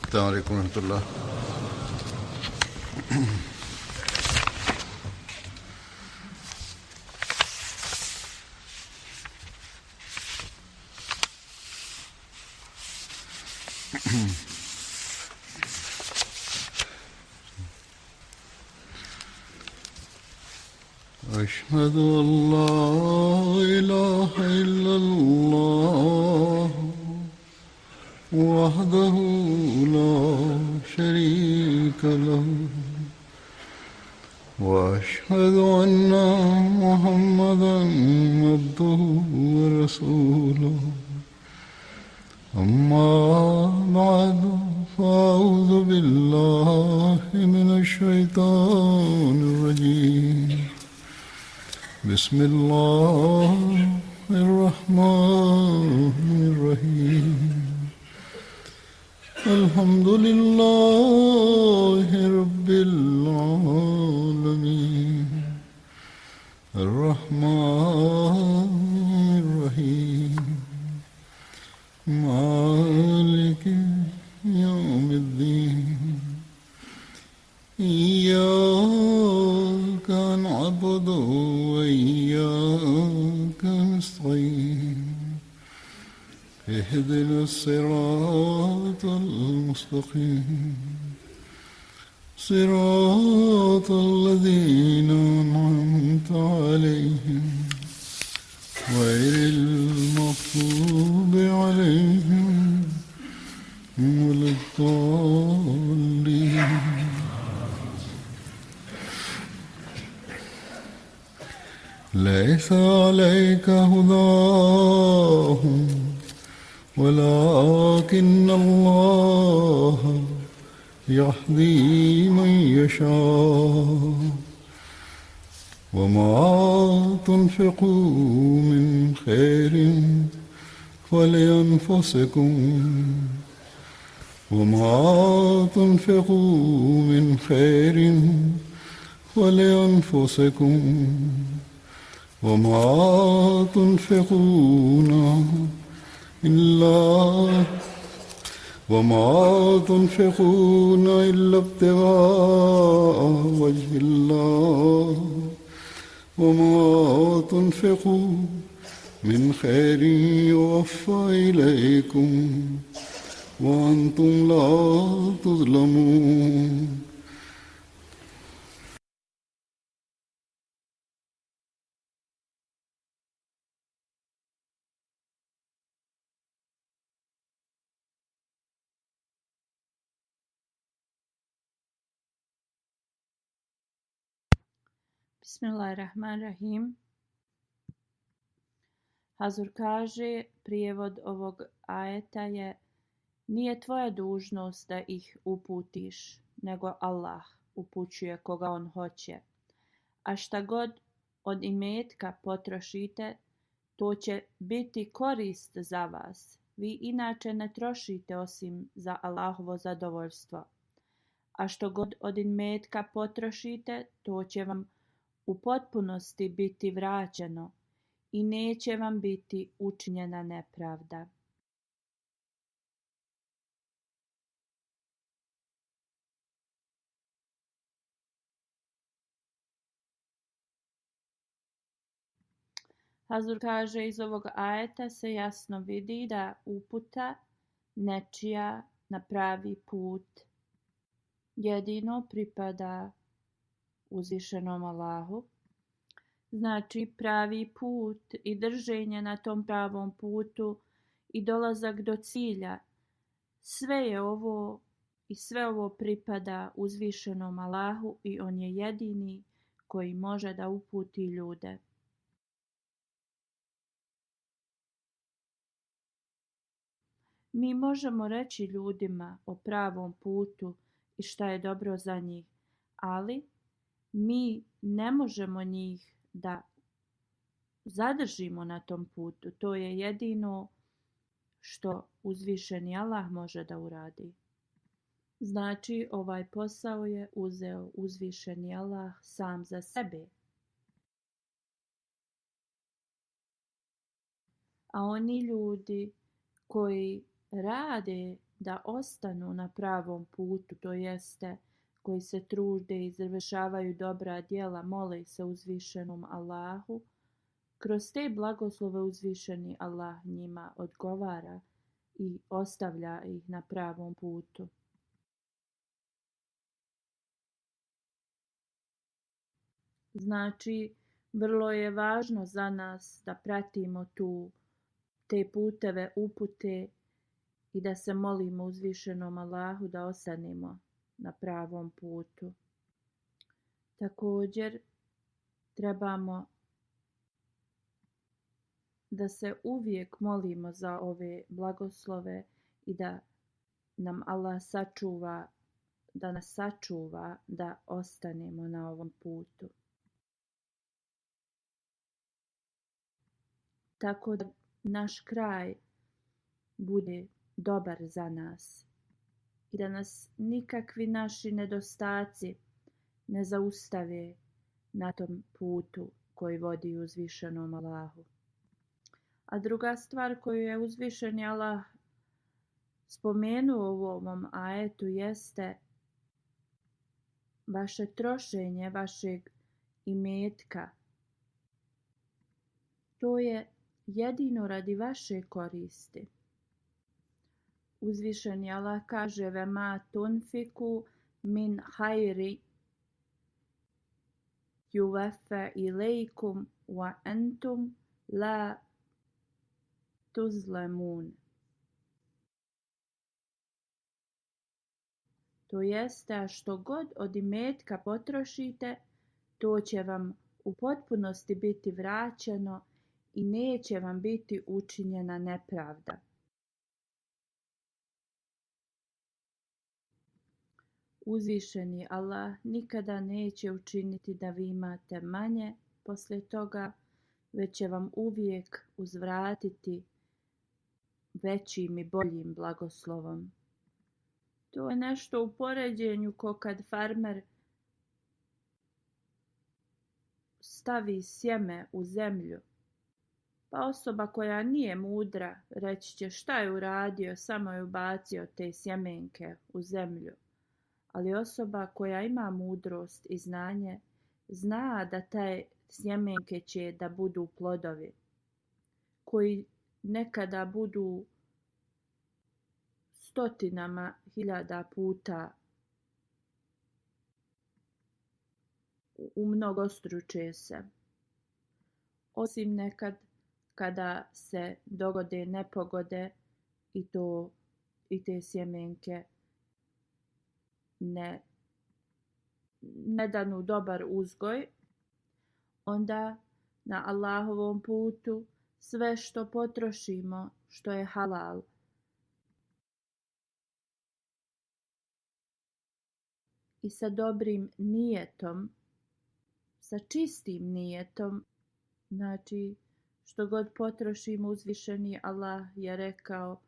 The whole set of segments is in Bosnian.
السلام عليكم ورحمة الله. أشهد أن لا إله إلا الله وحده لا شريك له وأشهد أن محمدا عبده ورسوله أما بعد فأعوذ بالله من الشيطان الرجيم بسم الله الرحمن الرحيم الحمد لله رب العالمين الرحمن الرحيم مالك يوم الدين إياك نعبد وإياك نستعين اهدنا الصراط المستقيم صراط الذين أنعمت عليهم غير المغضوب عليهم ولا الضالين. ليس عليك هداهم ولكن الله يهدي من يشاء وما تنفقوا من خير فلأنفسكم وما تنفقوا من خير فلأنفسكم وما تنفقون إلا ابتغاء وجه الله وما تنفقوا من خير يوفى إليكم وأنتم لا تظلمون. Bismillahirrahmanirrahim. Hazur kaže, prijevod ovog ajeta je: nije tvoja dužnost da ih uputiš, nego Allah upućuje koga on hoće. A šta god od imetka potrošite, to će biti korist za vas. Vi inače ne trošite osim za Allahovo zadovoljstvo. A što god od imetka potrošite, to će vam u potpunosti biti vraćeno i neće vam biti učinjena nepravda. Hazur kaže, iz ovog ajeta se jasno vidi da uputa nečija na pravi put jedino pripada uzvišenom Allahu. Znači, pravi put i drženje na tom pravom putu i dolazak do cilja, sve ovo pripada uzvišenom Allahu i on je jedini koji može da uputi ljude. Mi možemo reći ljudima o pravom putu i šta je dobro za njih, ali mi ne možemo njih da zadržimo na tom putu. To je jedino što uzvišeni Allah može da uradi. Znači, ovaj posao je uzeo uzvišeni Allah sam za sebe. A oni ljudi koji rade da ostanu na pravom putu, to jeste koji se trude i završavaju dobra djela, mole se uzvišenom Allahu, kroz te blagoslove uzvišeni Allah njima odgovara i ostavlja ih na pravom putu. Znači, vrlo je važno za nas da pratimo te puteve upute i da se molimo uzvišenom Allahu da ostanemo na pravom putu. Također, trebamo da se uvijek molimo za ove blagoslove i da nam Allah da nas sačuva da ostanemo na ovom putu. Tako da naš kraj bude dobar za nas i da nas nikakvi naši nedostaci ne zaustave na tom putu koji vodi uzvišenom Allahu. A druga stvar koju je uzvišeni Allah spomenuo u ovom ajetu jeste vaše trošenje vašeg imetka. To je jedino radi vaše koristi. Uzvišeni Allah kaže: "Vema tunfiku min hajri yuwaffa ilejkum wa antum la tuzlamun." To jeste, a što god od imetka potrošite, to će vam u potpunosti biti vraćeno i neće vam biti učinjena nepravda. Uzvišeni Allah nikada neće učiniti da vi imate manje poslije toga, već će vam uvijek uzvratiti većim i boljim blagoslovom. To je nešto u poređenju ko kad farmer stavi sjeme u zemlju. Pa osoba koja nije mudra reći će šta je uradio, samo je ubacio te sjemenke u zemlju. Ali osoba koja ima mudrost i znanje zna da te sjemenke će da budu plodovi koji nekada budu stotinama hiljada puta umnogostruče se. Osim nekad kada se dogode nepogode i te sjemenke ne danu dobar uzgoj, onda na Allahovom putu sve što potrošimo, što je halal, i sa dobrim nijetom, sa čistim nijetom, znači što god potrošimo, uzvišeni Allah je rekao,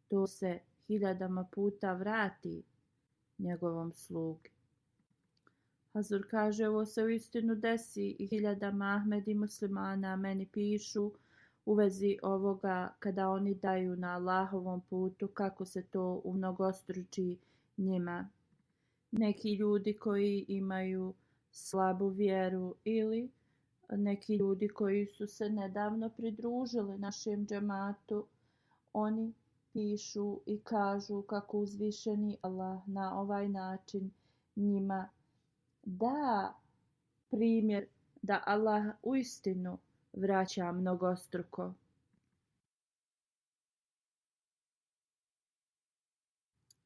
to se hiljadama puta vrati njegovom slugi. Hazur kaže, ovo se uistinu desi i hiljadama Ahmed i muslimana meni pišu u vezi ovoga kada oni daju na Allahovom putu, kako se to umnogostruči njima. Neki ljudi koji imaju slabu vjeru ili neki ljudi koji su se nedavno pridružili našem džematu, oni pišu i kažu kako uzvišeni Allah na ovaj način njima da primjer da Allah uistinu vraća mnogostruko.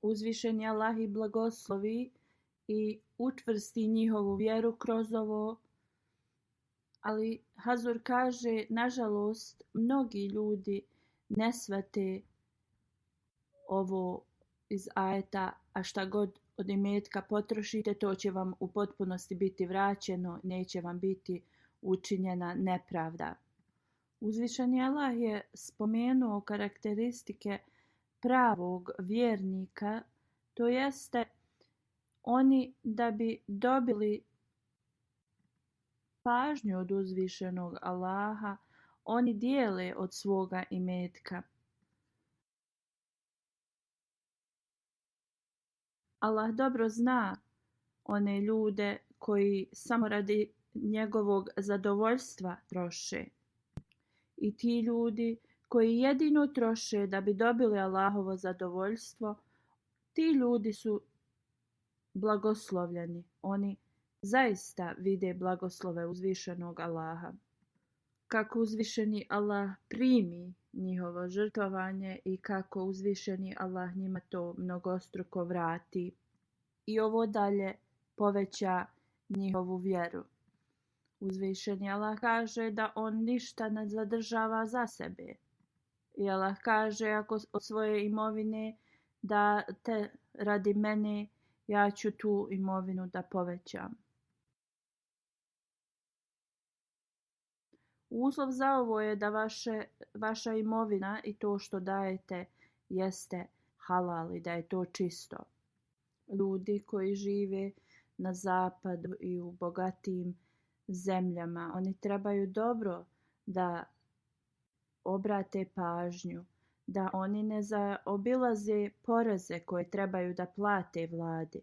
Uzvišeni Allah i blagoslovi i učvrsti njihovu vjeru kroz ovo, ali Hazur kaže, nažalost, mnogi ljudi ne shvate ovo iz ajeta, a šta god od imetka potrošite, to će vam u potpunosti biti vraćeno, neće vam biti učinjena nepravda. Uzvišeni Allah je spomenuo karakteristike pravog vjernika, to jeste oni da bi dobili pažnju od uzvišenog Allaha, oni dijele od svoga imetka. Allah dobro zna one ljude koji samo radi njegovog zadovoljstva troše. I ti ljudi koji jedino troše da bi dobili Allahovo zadovoljstvo, ti ljudi su blagoslovljeni. Oni zaista vide blagoslove uzvišenog Allaha. Kako uzvišeni Allah primi njihovo žrtvovanje i kako uzvišeni Allah njima to mnogostruko vrati. I ovo dalje poveća njihovu vjeru. Uzvišeni Allah kaže da on ništa ne zadržava za sebe. I Allah kaže ako od svoje imovine da te radi mene, ja ću tu imovinu da povećam. Uslov za ovo je da vaša imovina i to što dajete jeste halal i da je to čisto. Ljudi koji žive na zapadu i u bogatijim zemljama, oni trebaju dobro da obrate pažnju, da oni ne zaobilaze poreze koje trebaju da plate vladi.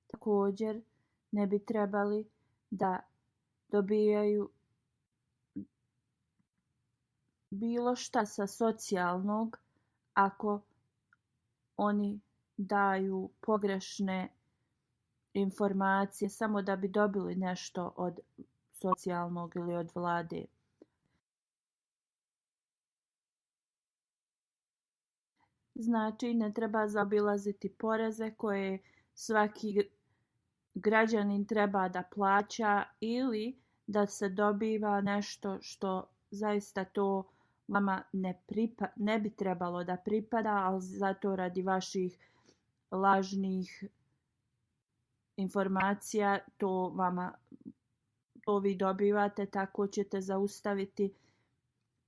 Također ne bi trebali da dobijaju bilo šta sa socijalnog ako oni daju pogrešne informacije samo da bi dobili nešto od socijalnog ili od vlade. Znači, ne treba zaobilaziti poreze koje svaki građanin treba da plaća ili da se dobiva nešto što zaista to vama ne bi trebalo da pripada, ali zato radi vaših lažnih informacija to vi dobivate, tako ćete zaustaviti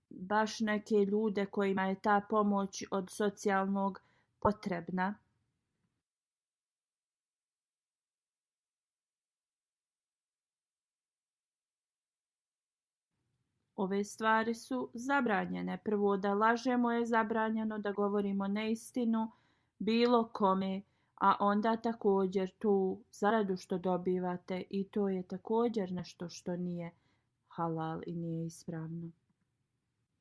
baš neke ljude kojima je ta pomoć od socijalnog potrebna. Ove stvari su zabranjene. Prvo, da lažemo je zabranjeno, da govorimo neistinu bilo kome, a onda također tu zaradu što dobivate i to je također nešto što nije halal i nije ispravno.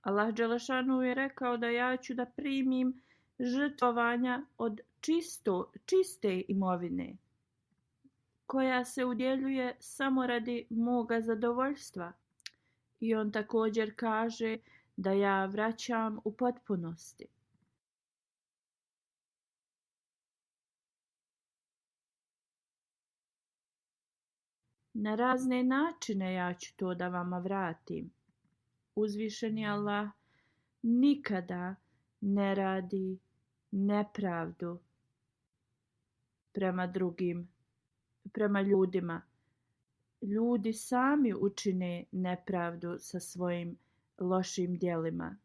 Allah dželešanu je rekao da ja ću da primim žrtvovanja od čiste imovine koja se udjeljuje samo radi moga zadovoljstva. I on također kaže da ja vraćam u potpunosti. Na razne načine ja ću to da vama vratim. Uzvišeni Allah nikada ne radi nepravdu prema ljudima. Ljudi sami učine nepravdu sa svojim lošim djelima.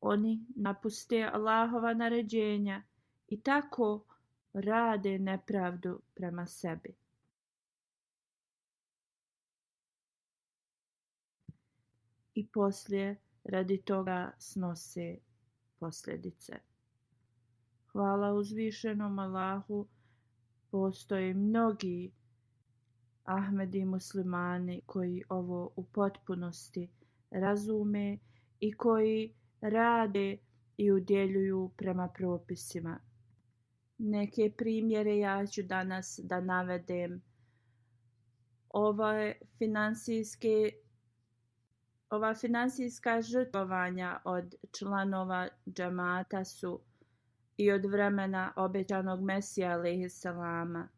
Oni napuste Allahova naređenja i tako rade nepravdu prema sebi. I poslije radi toga snose posljedice. Hvala uzvišenom Allahu, postoje mnogi Ahmedi muslimani koji ovo u potpunosti razume i koji rade i udjeljuju prema propisima. Neke primjere ja ću danas da navedem. Ova finansijska žrtvovanja od članova džemata su i od vremena obećanog Mesija alejhi selama.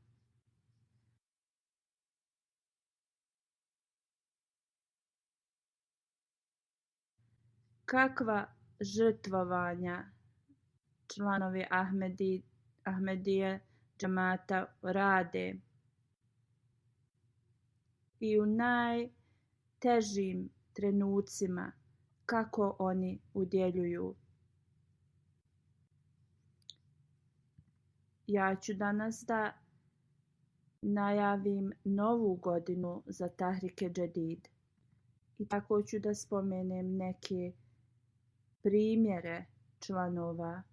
Kakva žrtvovanja članovi Ahmedije džemata rade i u najtežim trenucima kako oni udjeljuju. Ja ću danas da najavim novu godinu za Tahrike Džedid i tako ću da spomenem neke primjere članova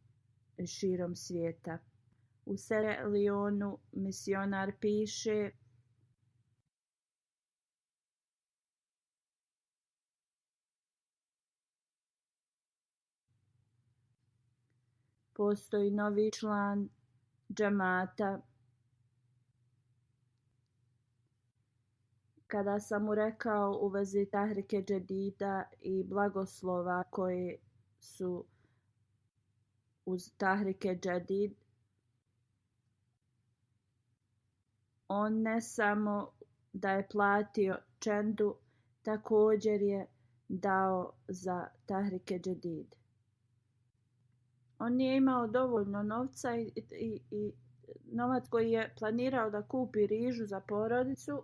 širom svijeta. U Sierra Leoneu misionar piše: postoji novi član džemata. Kada sam mu rekao u vezi Tahrike Džedida i blagoslova koji su uz Tahrike Džedid, on ne samo da je platio čendu, također je dao za Tahrike Džedid. On nije imao dovoljno novca i novac koji je planirao da kupi rižu za porodicu,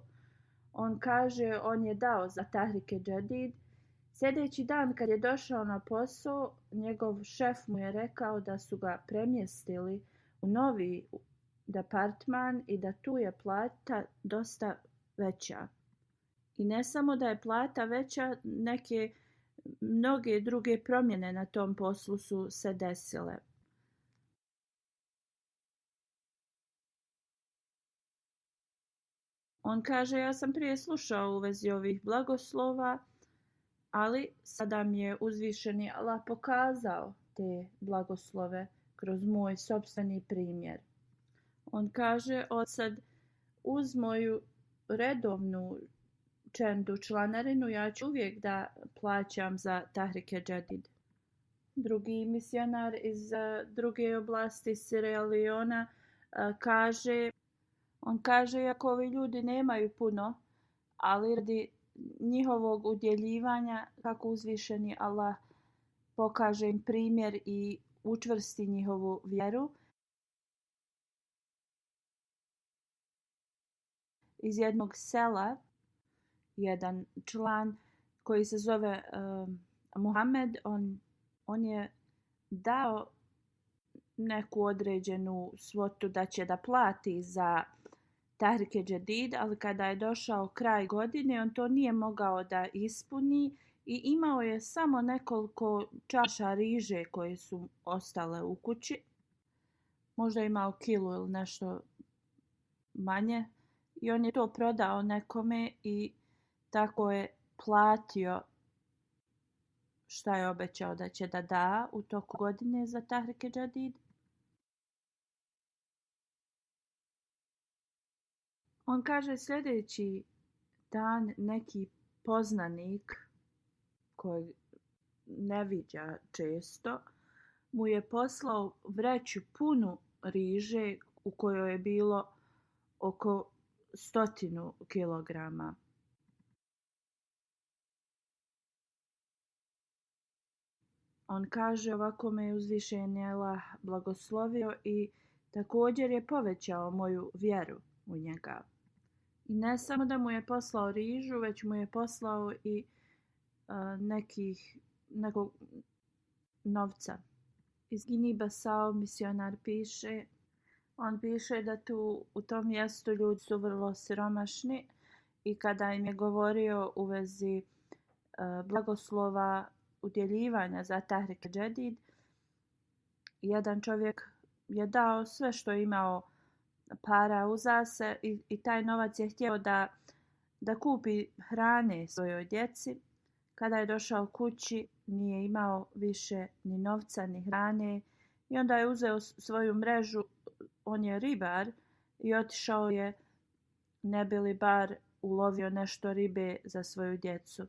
on kaže on je dao za Tahrike Džedid. Sljedeći dan kad je došao na posao, njegov šef mu je rekao da su ga premjestili u novi departman i da tu je plata dosta veća. I ne samo da je plata veća, mnoge druge promjene na tom poslu su se desile. On kaže, ja sam prije slušao u vezi ovih blagoslova, ali sada mi je uzvišeni Allah pokazao te blagoslove kroz moj sopstveni primjer. On kaže, od sad uz moju redovnu čendu članarinu ja ću uvijek da plaćam za Tahrike Džedid. Drugi misionar iz druge oblasti Sierra Leonea kaže, on kaže, iako ovi ljudi nemaju puno, ali radi njihovog udjeljivanja, kako uzvišeni Allah pokaže im primjer i učvrsti njihovu vjeru. Iz jednog sela, jedan član koji se zove Muhammed, on je dao neku određenu svotu da će da plati za Tahrike Džedid, ali kada je došao kraj godine, on to nije mogao da ispuni i imao je samo nekoliko čaša riže koje su ostale u kući. Možda imao kilu ili nešto manje. I on je to prodao nekome i tako je platio šta je obećao da će da da u toku godine za Tahrike Džedid. On kaže sljedeći dan neki poznanik kojeg ne viđa često mu je poslao vreću punu riže u kojoj je bilo oko 100 kilograma. On kaže, ovako me je uzvišeni Allah blagoslovio i također je povećao moju vjeru u njega. I ne samo da mu je poslao rižu, već mu je poslao i nekog novca. Iz Gini-Basao misionar piše, on piše da tu u tom mjestu ljudi su vrlo siromašni i kada im je govorio u vezi blagoslova udjeljivanja za Tahrike Džedid, jedan čovjek je dao sve što je imao para uza se i taj novac je htio da kupi hrane svojoj djeci. Kada je došao kući, nije imao više ni novca ni hrane i onda je uzeo svoju mrežu, on je ribar, i otišao je ne bi li bar ulovio nešto ribe za svoju djecu.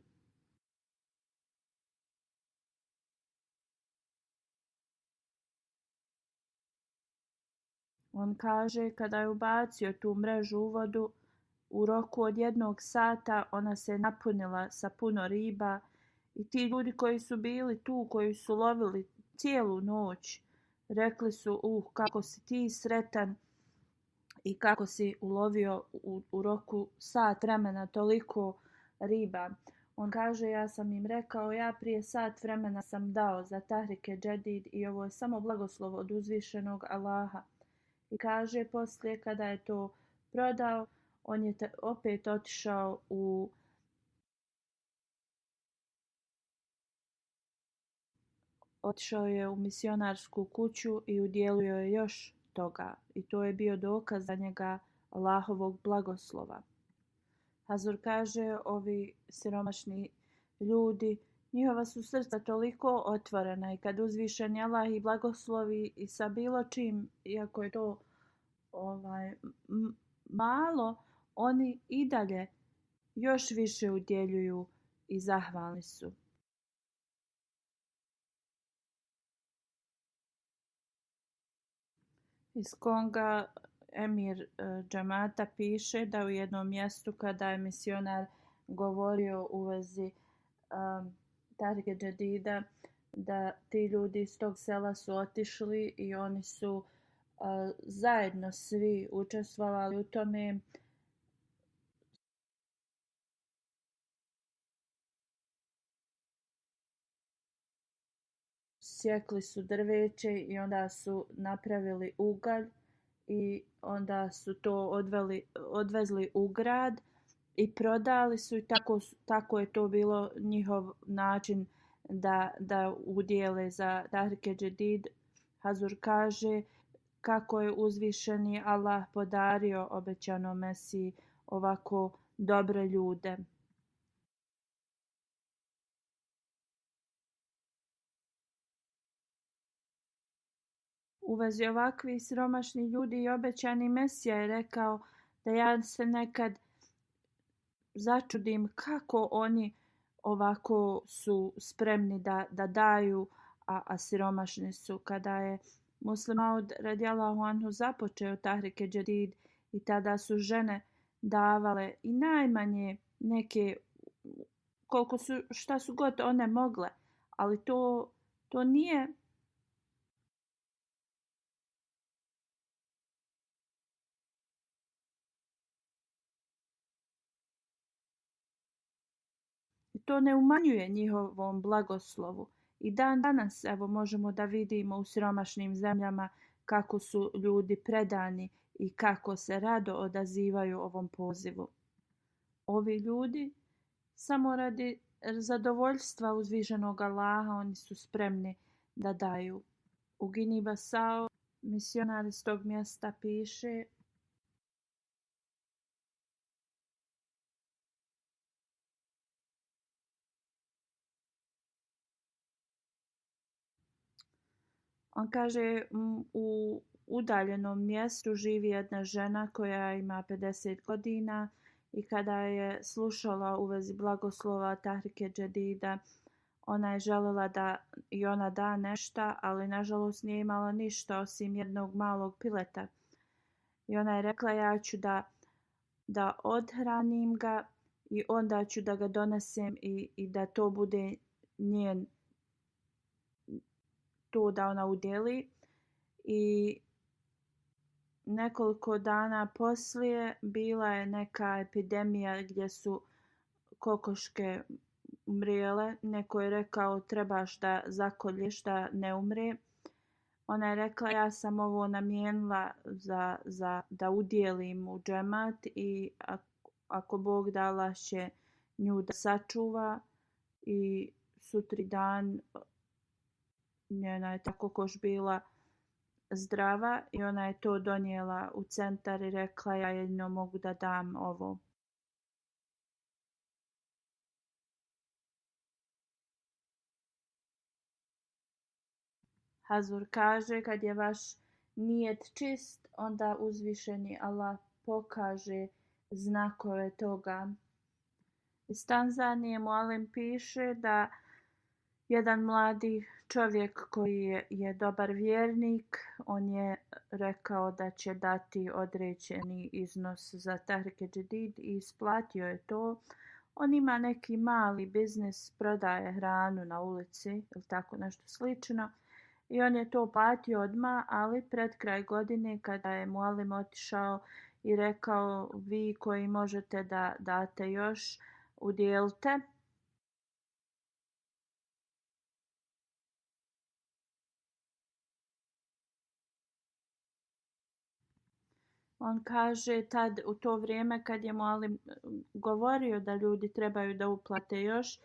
On kaže, kada je ubacio tu mrežu u vodu, u roku od 1 sata ona se napunila sa puno riba i ti ljudi koji su bili tu, koji su lovili cijelu noć, rekli su, kako si ti sretan i kako si ulovio u roku sat vremena toliko riba. On kaže, ja sam im rekao, ja prije sat vremena sam dao za Tahrike Džedid i ovo je samo blagoslov od uzvišenog Allaha. I kaže, poslije kada je to prodao, on je opet otišao u misionarsku kuću i udjelio je još toga i to je bio dokaz za njega Allahovog blagoslova. Hazur kaže, ovi siromašni ljudi, njihova su srca toliko otvorena i kad uzvišeni Allah i blagoslovi i sa bilo čim, iako je to malo, oni i dalje još više udjeljuju i zahvalni su. Iz Konga emir džamata piše da u jednom mjestu kada je misionar govorio u vezi Tahrike Džedida, da ti ljudi iz tog sela su otišli i oni su zajedno svi učestvovali u tome. Sjekli su drveće i onda su napravili ugalj i onda su to odvezli u grad i prodali su i tako je to bilo njihov način da udjele za Tahrike Džedid. Hazur kaže kako je uzvišeni Allah podario obećanom Mesiji ovako dobre ljude. U vezi ovakvih siromašnih ljudi i obećani Mesija je rekao da ja se nekad začudim kako oni ovako su spremni da daju, a siromašni su. Kada je Muslim Maud radijallahu anhu započeo Tahrike Džedid i tada su žene davale i najmanje neke, šta su god one mogle, ali to nije to ne umanjuje njihovom blagoslovu. I dan danas evo možemo da vidimo u siromašnim zemljama kako su ljudi predani i kako se rado odazivaju ovom pozivu. Ovi ljudi samo radi zadovoljstva uzvišenog Allaha oni su spremni da daju. U Gini Basao misionar iz tog mjesta piše: on kaže u udaljenom mjestu živi jedna žena koja ima 50 godina i kada je slušala u vezi blagoslova Tahrike Džedida, ona je željela da i ona da nešto, ali nažalost nije imala ništa osim jednog malog pileta. I ona je rekla ja ću da odhranim ga i onda ću da ga donesem i da to bude njen to da ona udjeli. I nekoliko dana poslije bila je neka epidemija gdje su kokoške umrijele. Neko je rekao trebaš da zakolješ da ne umre. Ona je rekla ja sam ovo namijenila da udjelim u džemat i ako Bog da Allah će nju da sačuva i sutri dan njena je ta kokoš bila zdrava i ona je to donijela u centar i rekla ja jedino mogu da dam ovo. Hazur kaže kad je vaš nijet čist, onda uzvišeni Allah pokaže znakove toga. Iz Tanzanije Mualim piše da jedan mladi čovjek koji je dobar vjernik, on je rekao da će dati određeni iznos za Tahrike Džedid i isplatio je to. On ima neki mali biznis, prodaje hranu na ulici ili tako nešto slično. I on je to platio odmah, ali pred kraj godine kada je Mualim otišao i rekao vi koji možete da date još, udjelite. On kaže tad u to vrijeme kad je Mualim govorio da ljudi trebaju da uplate još,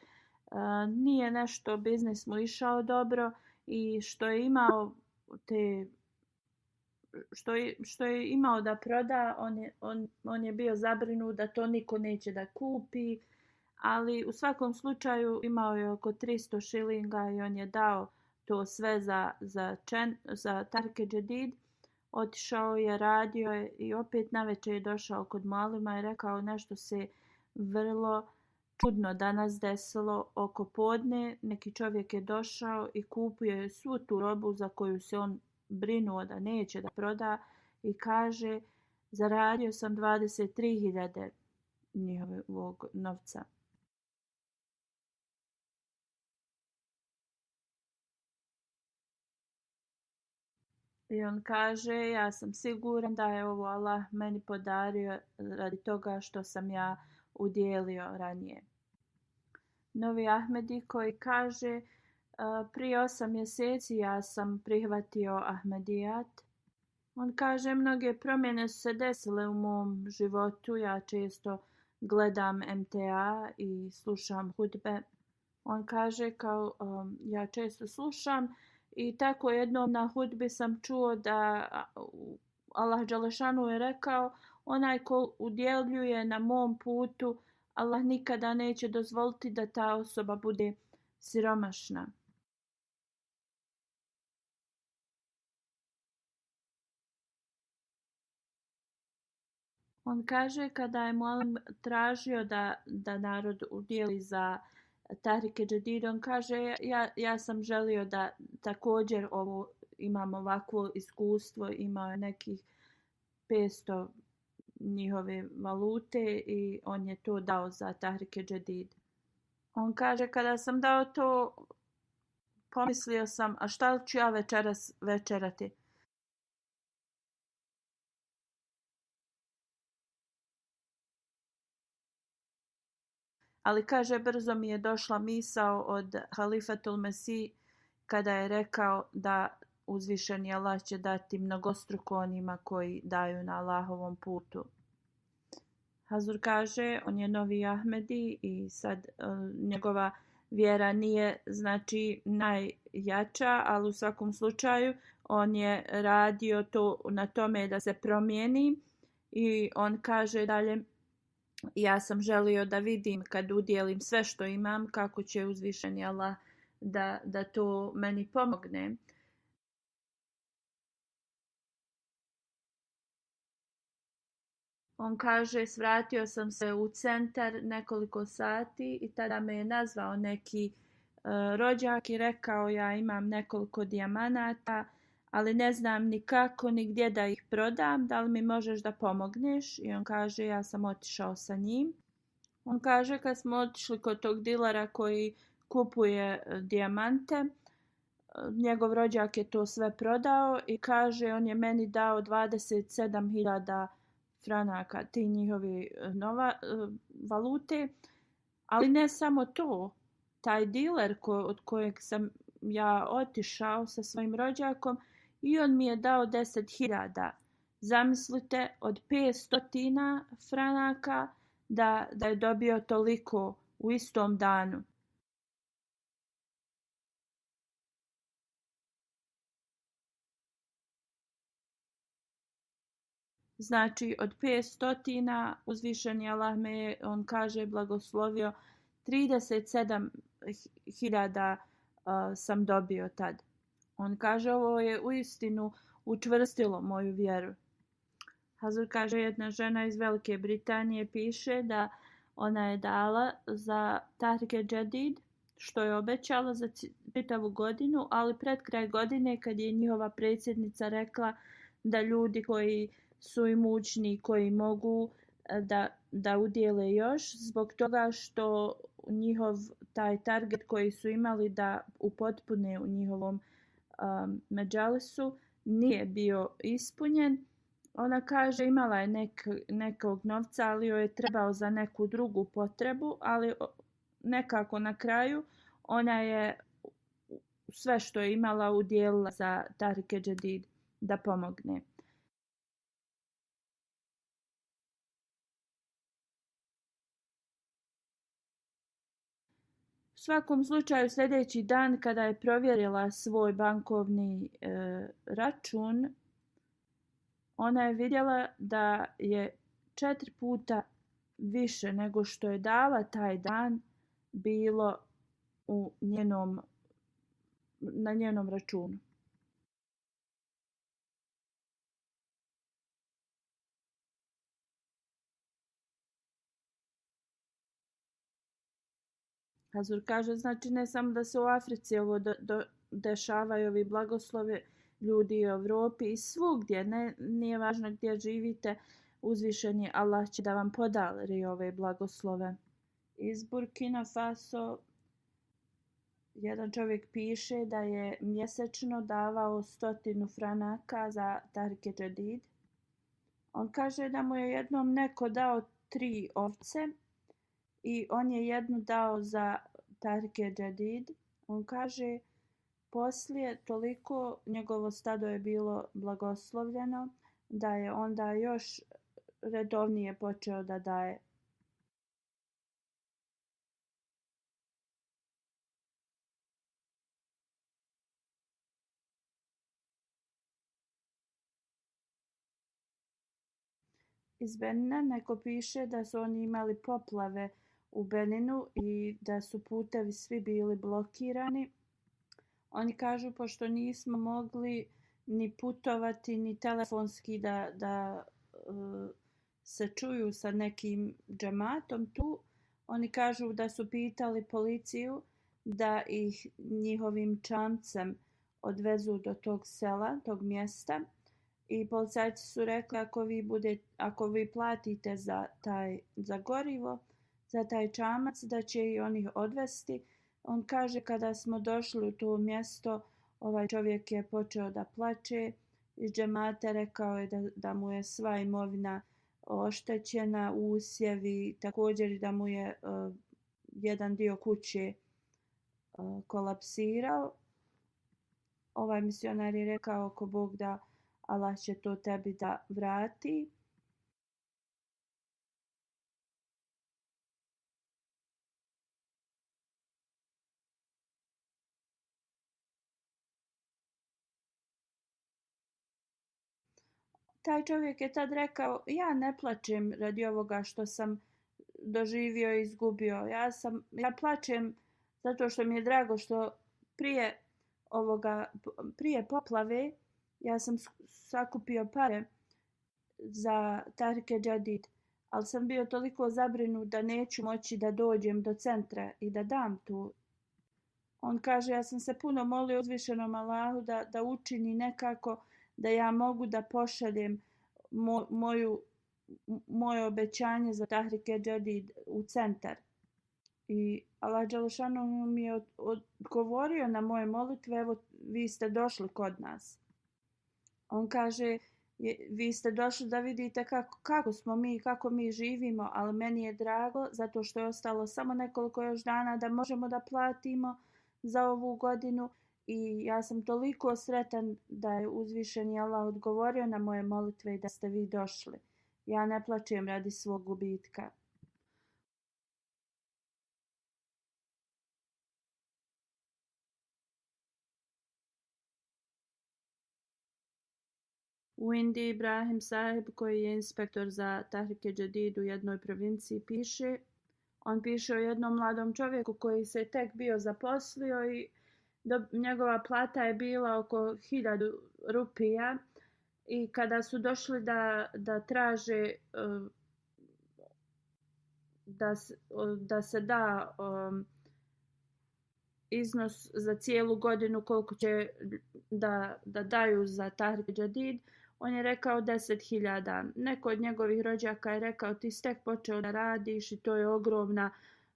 nije nešto biznis mu išao dobro i što je imao te što je imao da proda, on je bio zabrinut da to niko neće da kupi, ali u svakom slučaju imao je oko 300 šilinga i on je dao to sve za Tarke Džedid. Otišao je, radio je i opet navečer je došao kod Mualima i rekao nešto se vrlo čudno danas desilo oko podne. Neki čovjek je došao i kupio je svu tu robu za koju se on brinuo da neće da proda i kaže zaradio sam 23.000 njihovog novca. I on kaže, ja sam siguran da je ovo Allah meni podario radi toga što sam ja udjelio ranije. Novi Ahmedi koji kaže, prije 8 mjeseci ja sam prihvatio Ahmedijat. On kaže, mnoge promjene su se desile u mom životu. Ja često gledam MTA i slušam hudbe. On kaže, ja često slušam i tako jednom na hudbi sam čuo da Allah Đelešanu je rekao, onaj ko udjeljuje na mom putu, Allah nikada neće dozvoliti da ta osoba bude siromašna. On kaže kada je Mualim tražio da narod udjeli za Tahrike Džedid, on kaže ja sam želio da također imam ovakvo iskustvo, imao je nekih 500 njihove valute i on je to dao za Tahrike Džedid. On kaže kada sam dao to, pomislio sam, a šta ću ja večeras večerati? Ali kaže, brzo mi je došla misao od Halifatul Mesih kada je rekao da uzvišeni Allah će dati mnogostruko onima koji daju na Allahovom putu. Hazur kaže, on je novi Ahmedi i sad njegova vjera nije znači najjača, ali u svakom slučaju on je radio na tome da se promijeni i on kaže dalje, ja sam želio da vidim kad udjelim sve što imam kako će uzvišeni Allah da to meni pomogne. On kaže, svratio sam se u centar nekoliko sati i tada me je nazvao neki rođak i rekao ja imam nekoliko dijamanata, ali ne znam ni kako ni gdje da ih prodam, da li mi možeš da pomogneš? I on kaže, ja sam otišao sa njim. On kaže, kad smo otišli kod tog dilera koji kupuje dijamante, njegov rođak je to sve prodao i kaže, on je meni dao 27.000 franaka, ti njihovi valute. Ali ne samo to, taj diler od kojeg sam ja otišao sa svojim rođakom, i on mi je dao 10.000. Zamislite, od 500 franaka da je dobio toliko u istom danu. Znači, od 500 uzvišeni Allah me je, on kaže, blagoslovio 37.000 sam dobio tad. On kaže, ovo je uistinu učvrstilo moju vjeru. Hazur kaže, jedna žena iz Velike Britanije piše da ona je dala za Tahrike Džedid što je obećala za čitavu godinu, ali pred kraj godine kad je njihova predsjednica rekla da ljudi koji su imućni, koji mogu da udjele još, zbog toga što njihov taj target koji su imali da upotpune u njihovom medžalisu nije bio ispunjen. Ona kaže imala je nekog novca, ali joj je trebao za neku drugu potrebu, ali nekako na kraju ona je sve što je imala udjelila za Tahrike Džedid da pomogne. U svakom slučaju sljedeći dan kada je provjerila svoj bankovni račun, ona je vidjela da je 4 puta više nego što je dala taj dan bilo na njenom računu. Hazur kaže, znači ne samo da se u Africi ovo dešavaju ovi blagoslovi, ljudi u Europi i svugdje, nije važno gdje živite, uzvišeni Allah će da vam podari ove blagoslove. Iz Burkina Faso jedan čovjek piše da je mjesečno davao 100 franaka za Tahrike Jadid. On kaže da mu je jednom neko dao 3 ovce i on je jednu dao za Tahrike Jadid. On kaže poslije toliko njegovo stado je bilo blagoslovljeno da je onda još redovnije počeo da daje. Iz Benina neko piše da su oni imali poplave u Beninu i da su putevi svi bili blokirani. Oni kažu pošto nismo mogli ni putovati ni telefonski da se čuju sa nekim džematom tu, oni kažu da su pitali policiju da ih njihovim čamcem odvezu do tog sela, tog mjesta. I policajci su rekli ako vi platite za gorivo, za taj čamac, da će i oni odvesti. On kaže kada smo došli u to mjesto, ovaj čovjek je počeo da plače. Iz džemata rekao je da mu je sva imovina oštećena, usjevi, također i da mu je jedan dio kuće kolapsirao. Ovaj misionar je rekao ako Bog da, Allah će to tebi da vrati. Taj čovjek je tad rekao, ja ne plačem radi ovoga što sam doživio i izgubio. Ja plačem zato što mi je drago što prije poplave ja sam sakupio pare za Tahrike Jadid, ali sam bio toliko zabrinut da neću moći da dođem do centra i da dam tu. On kaže, ja sam se puno molio uzvišenom Allahu da učini nekako da ja mogu da pošaljem moje obećanje za Tahrike Jadid u centar. I Allah dželešanu mi je odgovorio na moje molitve, evo vi ste došli kod nas. On kaže, vi ste došli da vidite kako smo mi, kako mi živimo, ali meni je drago zato što je ostalo samo nekoliko još dana da možemo da platimo za ovu godinu i ja sam toliko sretan da je uzvišeni Allah odgovorio na moje molitve i da ste vi došli. Ja ne plačem radi svog gubitka. U Indiji Ibrahim Saheb, koji je inspektor za Tahrike Jadid u jednoj provinciji, on piše o jednom mladom čovjeku koji se tek bio zaposlio i njegova plata je bila oko 1000 rupija i kada su došli da traže da se da iznos za cijelu godinu koliko će da daju za Tahrike Jadid, on je rekao 10.000. Neko od njegovih rođaka je rekao ti si tek počeo da radiš i to je ogromna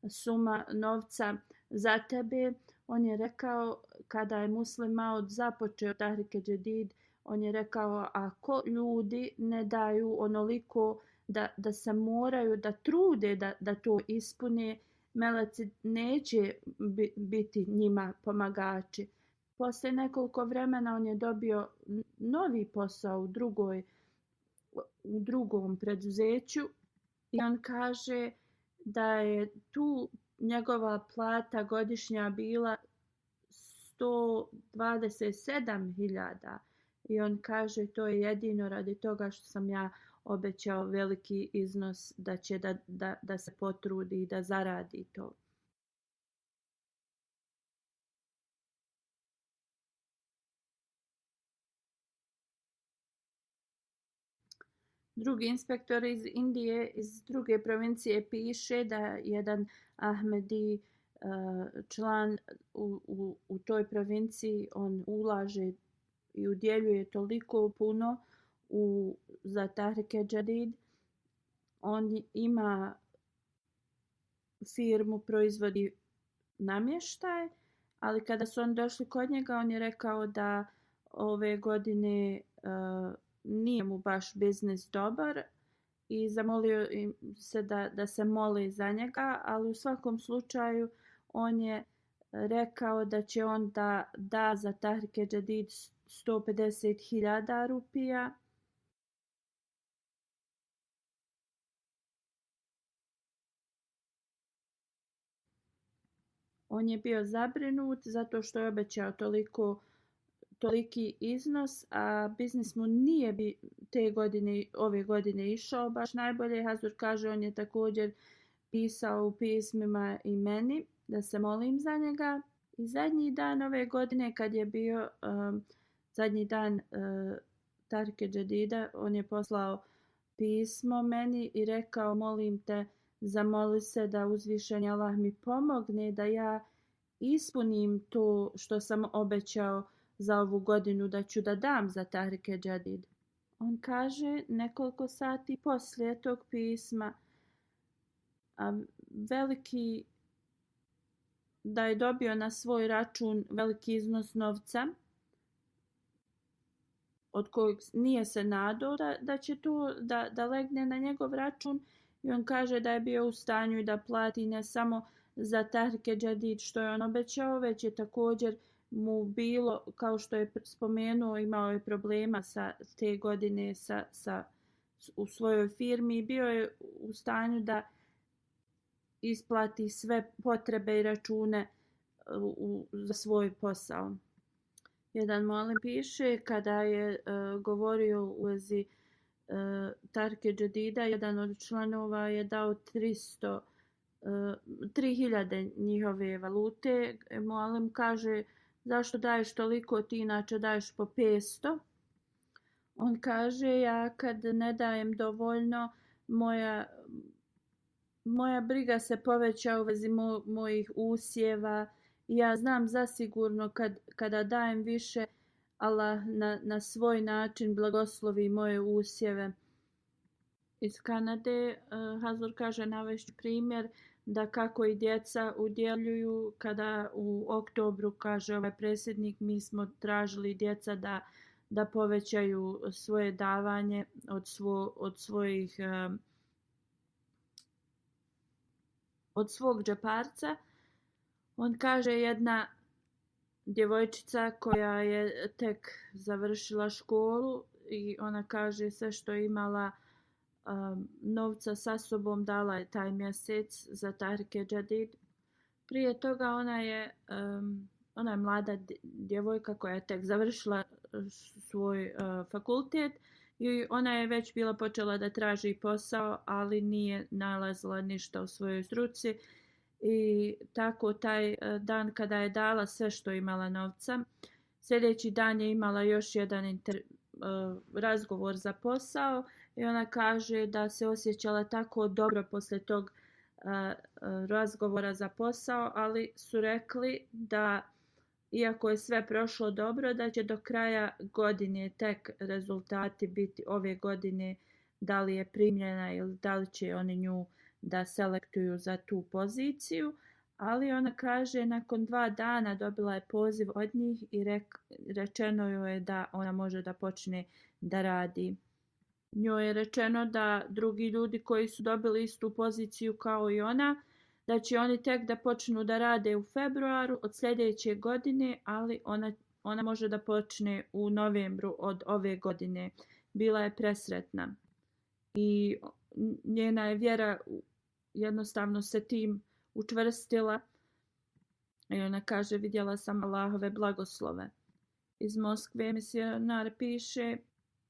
suma novca za tebe. On je rekao kada je Muslim Maud započeo Tahrike Jadid, on je rekao ako ljudi ne daju onoliko da se moraju da trude da to ispune, meleci neće biti njima pomagači. Poslije nekoliko vremena on je dobio novi posao u drugom preduzeću i on kaže da je tu njegova plata godišnja bila 127.000 I on kaže to je jedino radi toga što sam ja obećao veliki iznos da će da se potrudi i da zaradi to. Drugi inspektor iz Indije, iz druge provincije piše da jedan Ahmedi član u toj provinciji, on ulaže i udjeljuje toliko puno za Tahrike Jadid. On ima firmu, proizvodi namještaj, ali kada su oni došli kod njega, on je rekao da ove godine nije mu baš biznis dobar i zamolio se da se moli za njega, ali u svakom slučaju on je rekao da će on da za Tahrike Jadid 150.000 rupija. On je bio zabrinut zato što je obećao toliki iznos, a biznis mu nije ove godine išao baš najbolje. Hazur kaže, on je također pisao u pismima i meni da se molim za njega. I zadnji dan ove godine, kad je bio zadnji dan Tahrike Jadida, on je poslao pismo meni i rekao, molim te, zamoli se da uzvišeni Allah mi pomogne da ja ispunim to što sam obećao za ovu godinu da ću da dam za Tahrike Jadid. On kaže nekoliko sati poslije tog pisma da je dobio na svoj račun veliki iznos novca od kojeg nije se nadao da će to da legne na njegov račun, i on kaže da je bio u stanju da plati ne samo za Tahrike Jadid što je on obećao, već je također mu bilo, kao što je spomenuo, imao je problema te godine u svojoj firmi i bio je u stanju da isplati sve potrebe i račune za svoj posao. Jedan molim piše kada je govorio u vezi Tahrike Jadida, jedan od članova je dao 3.000 njihove valute. Molim kaže, zašto daješ toliko, ti inače daješ po 500? On kaže, ja kad ne dajem dovoljno, moja briga se poveća u vezi mojih usjeva. Ja znam zasigurno kada dajem više, Allah na svoj način blagoslovi moje usjeve. Iz Kanade Hazur kaže, navešću primjer da kako i djeca udjeljuju kada u oktobru, kaže ovaj predsjednik, mi smo tražili djeca da povećaju svoje davanje od svog džeparca. On kaže, jedna djevojčica koja je tek završila školu i ona kaže sve što je imala novca sa sobom dala je taj mjesec za Tahrike Jadid. Prije toga ona je mlada djevojka koja je tek završila svoj fakultet i ona je već bila počela da traži posao, ali nije nalazila ništa u svojoj struci. I tako taj dan kada je dala sve što je imala novca, sljedeći dan je imala još jedan razgovor za posao i ona kaže da se osjećala tako dobro poslije tog razgovora za posao, ali su rekli da iako je sve prošlo dobro, da će do kraja godine tek rezultati biti ove godine, da li je primljena ili da li će oni nju da selektuju za tu poziciju. Ali ona kaže nakon 2 dana dobila je poziv od njih i rečeno joj je da ona može da počne da radi. Njoj je rečeno da drugi ljudi koji su dobili istu poziciju kao i ona, da će oni tek da počnu da rade u februaru od sljedeće godine, ali ona može da počne u novembru od ove godine. Bila je presretna i njena je vjera jednostavno se tim učvrstila i ona kaže, vidjela sam Allahove blagoslove. iz Moskve misionar piše,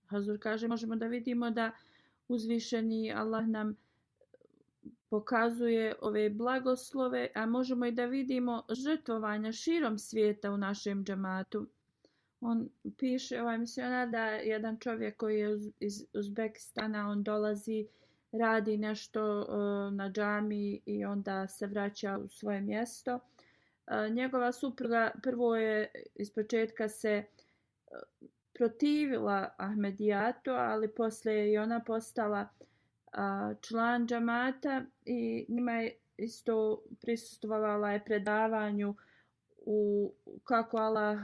Hazur kaže, možemo da vidimo da uzvišeni Allah nam pokazuje ove blagoslove, a možemo i da vidimo žrtvovanja širom svijeta u našem džematu. On piše, ovaj misionar, da jedan čovjek koji je iz Uzbekistana, on dolazi, radi nešto na džami i onda se vraća u svoje mjesto. Njegova supruga prvo je ispočetka se protivila Ahmedijatu, ali poslije je i ona postala član džamata i njima je isto prisustvovala je predavanju kako Allah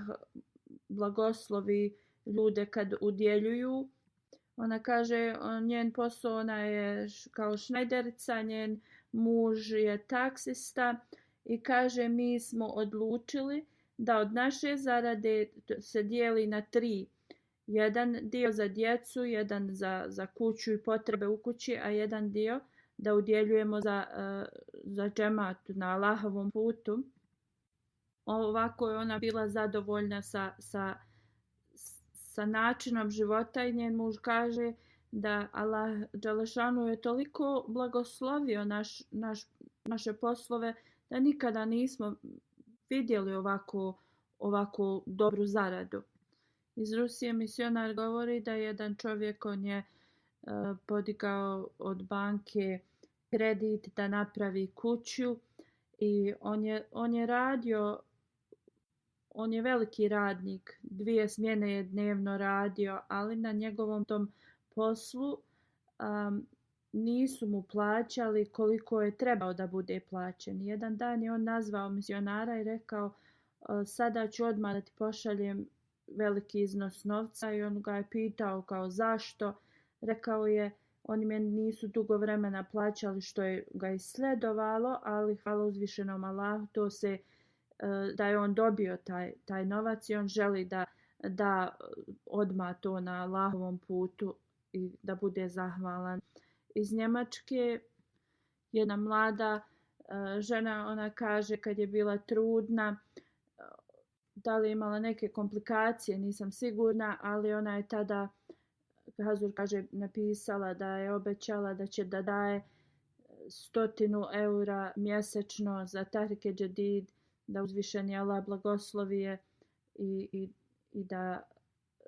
blagoslovi ljude kad udjeljuju. Ona kaže, njen posao, ona je kao šnajderica, njen muž je taksista i kaže, mi smo odlučili da od naše zarade se dijeli na 3. Jedan dio za djecu, jedan za kuću i potrebe u kući, a jedan dio da udjeljujemo za džemat na Allahovom putu. Ovako je ona bila zadovoljna sa načinom života i njen muž kaže da Allah dželešanu je toliko blagoslovio naše poslove da nikada nismo vidjeli ovako dobru zaradu. Iz Rusije misionar govori da jedan čovjek, on je podigao od banke kredit da napravi kuću i on je radio, on je veliki radnik, 2 smjene je dnevno radio, ali na njegovom tom poslu nisu mu plaćali koliko je trebao da bude plaćen. Jedan dan je on nazvao misionara i rekao, sada ću odmah da ti pošaljem veliki iznos novca, i on ga je pitao kao zašto. Rekao je, oni me nisu dugo vremena plaćali, što je ga isledovalo, ali hvala uzvišenom Allahu, da je on dobio taj novac i on želi da odmah to na Allahovom putu i da bude zahvalan. Iz Njemačke jedna mlada žena, ona kaže kad je bila trudna, da li je imala neke komplikacije, nisam sigurna, ali ona je tada, Hazur kaže, napisala da je obećala da će da daje 100 eura mjesečno za Tahrike Džedid, da uzvišeni Allah blagoslovi je i da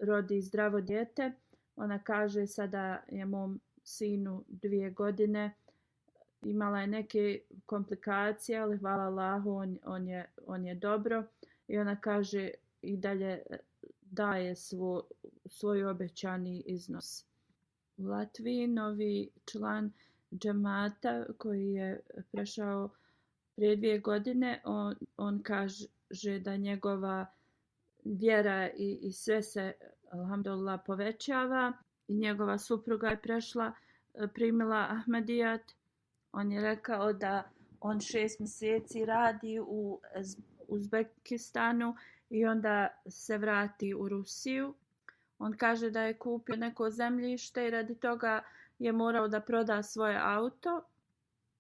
rodi zdravo dijete. Ona kaže, sada je mom sinu 2 godine, imala je neke komplikacije, ali hvala Allahu, on je dobro. I ona kaže i dalje daje svoj obećani iznos. U Latviji novi član džemata koji je prešao prije 2 godine, on kaže da njegova vjera i sve se, alhamdulillah, povećava. I njegova supruga je primila Ahmedijat. On je rekao da on 6 mjeseci radi u Uzbekistanu i onda se vrati u Rusiju. On kaže da je kupio neko zemljište i radi toga je morao da proda svoje auto.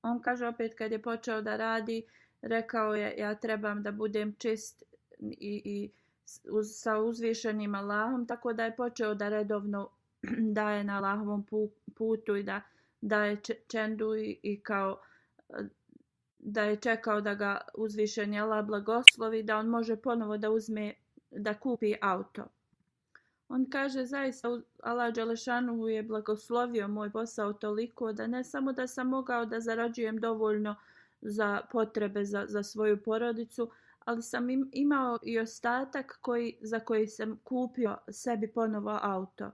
On kaže opet kad je počeo da radi, rekao je, ja trebam da budem čist sa uzvišenim Allahom, tako da je počeo da redovno daje na Allahovom putu i da daje čendu i kao da je čekao da ga uzvišeni Allah blagoslovi, da on može ponovo da kupi auto. On kaže, zaista Allah dželešanuhu je blagoslovio moj posao toliko da ne samo da sam mogao da zarađujem dovoljno za potrebe za svoju porodicu, ali sam imao i ostatak za koji sam kupio sebi ponovo auto.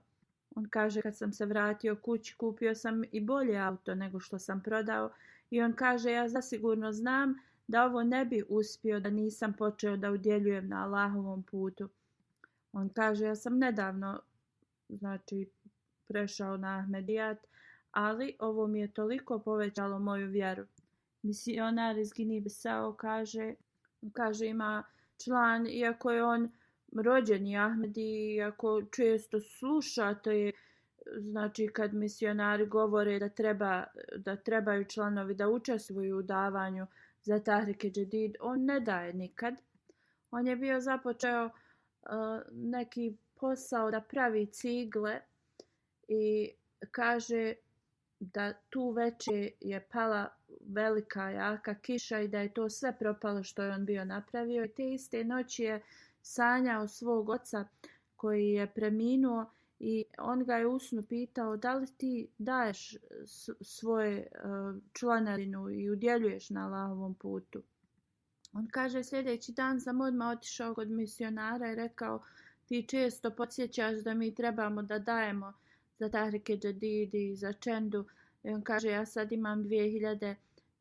On kaže, kad sam se vratio kući, kupio sam i bolje auto nego što sam prodao. I on kaže, ja zasigurno znam da ovo ne bi uspio da nisam počeo da udjeljujem na Allahovom putu. On kaže, ja sam nedavno prešao na Ahmedijat, ali ovo mi je toliko povećalo moju vjeru. Misionar iz Gini-Bisao kaže ima član, iako je on rođeni Ahmedi, iako često sluša, to je kad misionari govore da trebaju članovi da učestvuju u davanju za Tahrike Džedid, on ne daje nikad. On je bio započeo neki posao da pravi cigle i kaže da tu veče je pala velika jaka kiša i da je to sve propalo što je on bio napravio. I te iste noći je sanjao svog oca koji je preminuo i on ga je u snu pitao da li ti daješ svoje članarinu i udjeljuješ na Allahovom putu. On kaže sljedeći dan sam odmah otišao kod misionara i rekao ti često podsjećaš da mi trebamo da dajemo za Tahrike Jadid i za Čendu. I on kaže ja sad imam 2000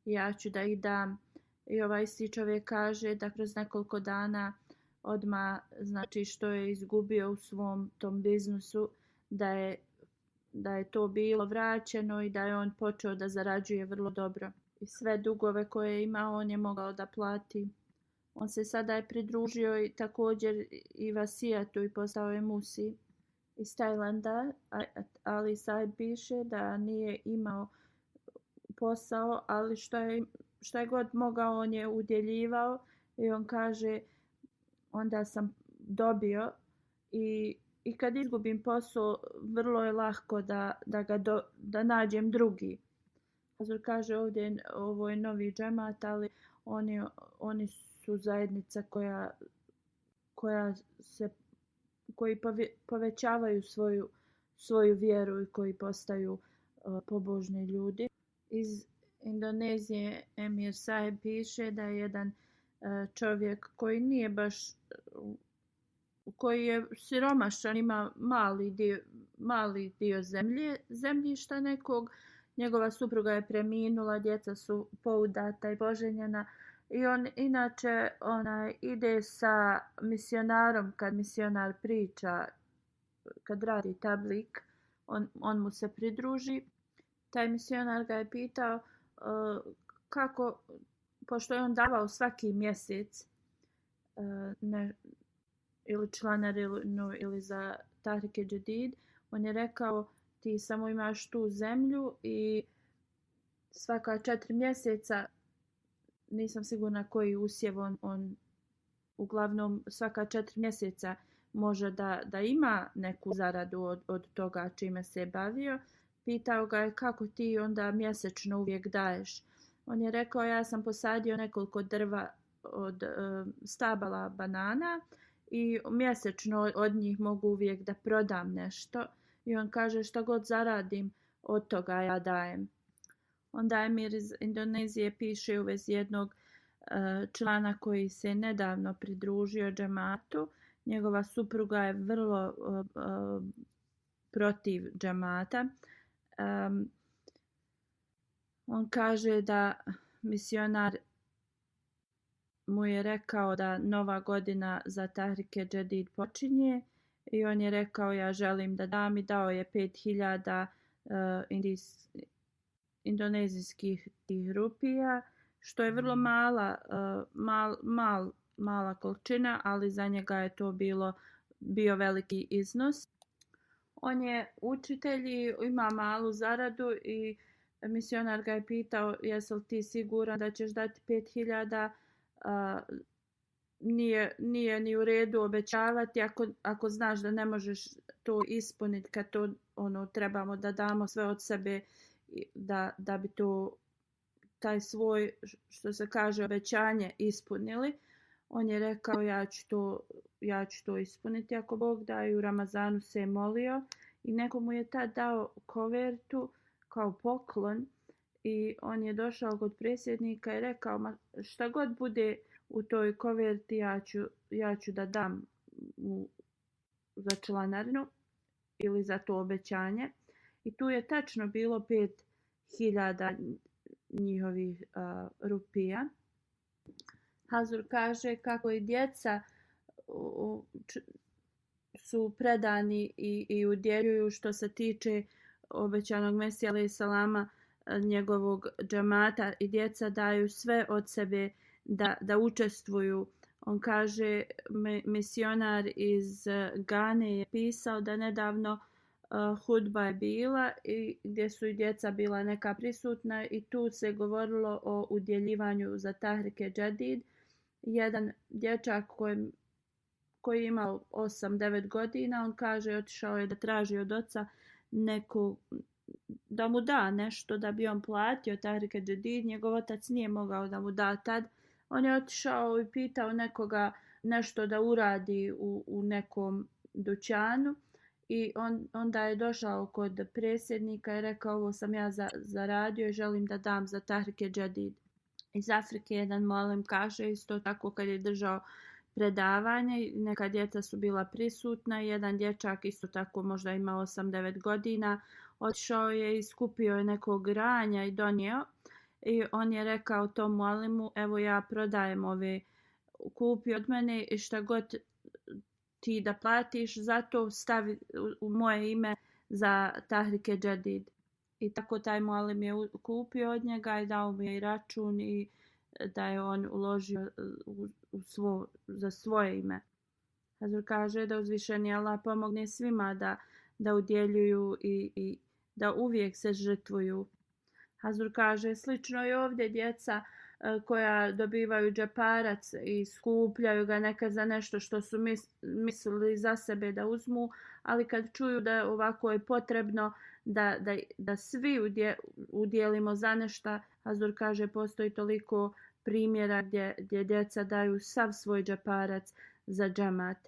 i ja ću da ih dam. I ovaj isti čovjek kaže da kroz nekoliko dana odmah znači što je izgubio u svom tom biznisu da je to bilo vraćeno i da je on počeo da zarađuje vrlo dobro. I sve dugove koje je imao on je mogao da plati. On se sada je pridružio i također i Vasijatu i postao je Musi iz Tajlanda. Ali Sahib piše da nije imao posao, ali što je god mogao on je udjeljivao i on kaže onda sam dobio i kad izgubim posao vrlo je lahko da nađem drugi. Hazur kaže ovdje ovo je novi džemat, ali oni su zajednica koji povećavaju svoju vjeru i koji postaju pobožni ljudi. Iz Indonezije Emir Sahib piše da je jedan čovjek koji nije baš, koji je siromašan, ima mali dio zemljišta nekog. Njegova supruga je preminula, djeca su poudata i poženjena. I on inače ide sa misionarom kad misionar priča, kad radi tablik, on mu se pridruži. Taj misionar ga je pitao kako, pošto je on davao svaki mjesec ili članarinu ili za Tahrike Jadid, on je rekao ti samo imaš tu zemlju i svaka 4 mjeseca, nisam sigurna koji usjev on uglavnom svaka 4 mjeseca može da ima neku zaradu od toga čime se je bavio. Pitao ga je kako ti onda mjesečno uvijek daješ. On je rekao ja sam posadio nekoliko drva od stabala banana i mjesečno od njih mogu uvijek da prodam nešto. I on kaže što god zaradim od toga ja dajem. Onda Emir iz Indonezije piše u vezi jednog člana koji se nedavno pridružio džematu. Njegova supruga je vrlo protiv džemata. On kaže da misionar mu je rekao da nova godina za Tahrike Jadid počinje i on je rekao ja želim da dam i dao je 5000 indonezijskih rupija, što je vrlo mala količina, ali za njega je to bio veliki iznos. On je učitelj i ima malu zaradu i misionar ga je pitao jesi li ti siguran da ćeš dati 5000, nije ni u redu obećavati ako znaš da ne možeš to ispuniti kad to trebamo da damo sve od sebe da bi to taj svoj što se kaže obećanje ispunili. On je rekao ja ću to ispuniti ako Bog da i u Ramazanu se je molio i neko mu je tad dao kovertu kao poklon i on je došao kod predsjednika i rekao šta god bude u toj koverti ja ću da dam za članarinu ili za to obećanje. I tu je tačno bilo 5000 njihovih rupija. Hazur kaže kako i djeca su predani i udjeljuju što se tiče obećanog Mesija alejhi selama, njegovog džamata i djeca daju sve od sebe da učestvuju. On kaže misionar iz Gane je pisao da nedavno hudba je bila i gdje su i djeca bila neka prisutna i tu se govorilo o udjeljivanju za Tahrike Jadid. Jedan dječak koji je imao 8-9 godina. On kaže otišao je da traži od oca neku, da mu da nešto da bi on platio Tahrik el-Jadid. Njegov otac nije mogao da mu da tad. On je otišao i pitao nekoga nešto da uradi u nekom dućanu. I onda je došao kod predsjednika i rekao ovo sam ja zaradio i želim da dam za Tahrik el-Jadid. Iz Afrike jedan molim kaže isto tako kad je držao predavanje, neka djeca su bila prisutna, jedan dječak isto tako možda ima 8-9 godina, otišao je i skupio je nekog ranja i donio i on je rekao tom mualimu, evo ja prodajem ove, kupi od mene i šta god ti da platiš, zato stavi u moje ime za Tahrik el-Jadid. I tako taj mualim je kupio od njega i dao mu je i račun i da je on uložio za svoje ime. Hazur kaže da uzvišeni Allah pomogne svima da udjeljuju i da uvijek se žrtvuju. Hazur kaže slično je ovdje djeca koja dobivaju džeparac i skupljaju ga nekad za nešto što su mislili za sebe da uzmu, ali kad čuju da ovako je potrebno da svi udjelimo za nešto, Hazur kaže postoji toliko primjera gdje djeca daju sav svoj džeparac za džemat.